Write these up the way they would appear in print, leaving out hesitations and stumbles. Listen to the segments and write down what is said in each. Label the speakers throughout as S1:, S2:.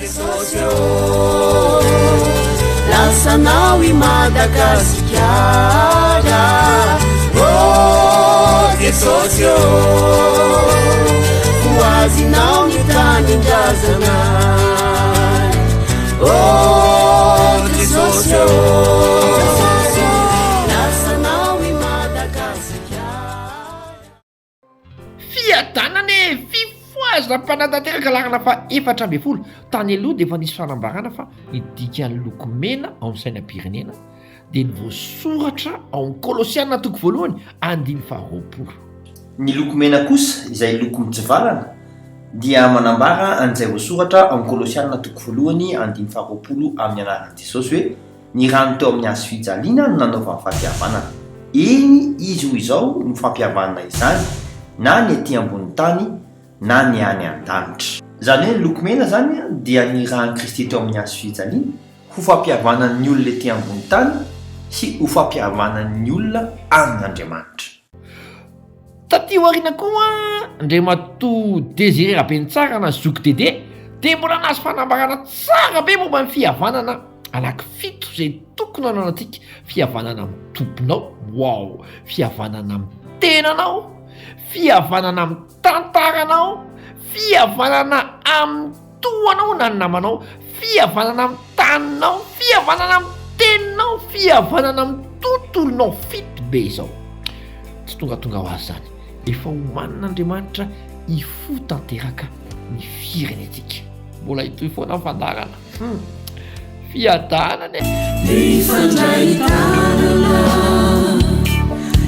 S1: Jesosy ô, lasanao i Madagasikara. Oh Jesosy ô, ho azinao ny tanindrazana. Oh Jesosy ô, lasanao i Madagasikara.
S2: Fiadanana e! Fifohazana mpanatanteraka laharana faha 14. Tany aloha dia efa nisy fanambarana fa ny dikan'ny loko mena ao amin'ny sainam-pirenena dia ny voasoratra ao amin'ny Kolosiana toko voalohany andininy faha 20.
S3: Ny loko mena kosa, izay loko mitsivalana, dia manambara an'izay voasoratra ao amin'ny Kolosiana toko voalohany andininy faha 20 amin'ny anaran'i Jesosy hoe, Ny rano teo amin'ny hazo fijaliana no nanaovany fampihavanana. Eny, izy ho izao no fampihavanana izany, na ny ety ambonin'ny tany na ny any an-danitra. Izany hoe ny loko mena izany dia ny ran'i Kristy teo amin'ny hazo fijaliana, ho fampihavanana ny olona ety ambony tany sy ho fampihavanana ny olona amin'Andriamanitra.
S2: Taty aoriana koa, Andriamatoa Désiré Rabenitsara na Zoky Dédé dia mbola nahazo fanambarana tsara be momba ny fihavanana anaky fito izay tokony hananantsika, fihavanana amin'ny Tomponao, wow, fihavanana amin'ny tenanao, fihavanana amin'ny tantaranao, fihavanana amin'ny tohanao na ny namanao, fihavanana amin'ny taninao, fihavanana amin'ny teninao, fihavanana amin'ny tontolonao, fito be izao. Tsy tongatonga ho azy izany, efa omanin'Andriamanitra hifoha tanteraka ny firenentsika. Mbola hitohy foana ny fandaharana. Hum. Fiadanana e!
S1: Mifandray tanana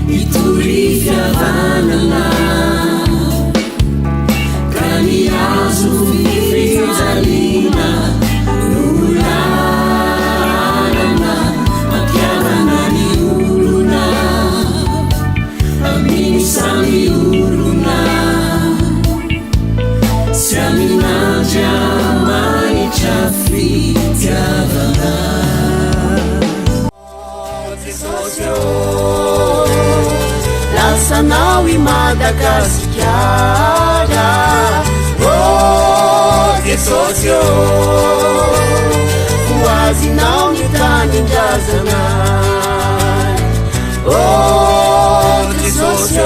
S1: hitory fihavanana ka ny hazo fijaliana no lalana mampihavana ny olona amin'ny samy olona sy amin'Andriamanitra fitiavana. Jesosy ô, lasanao i Madagasikara. Oh Jesosy ô, ho azinao ny tanindrazana. Oh Jesosy ô.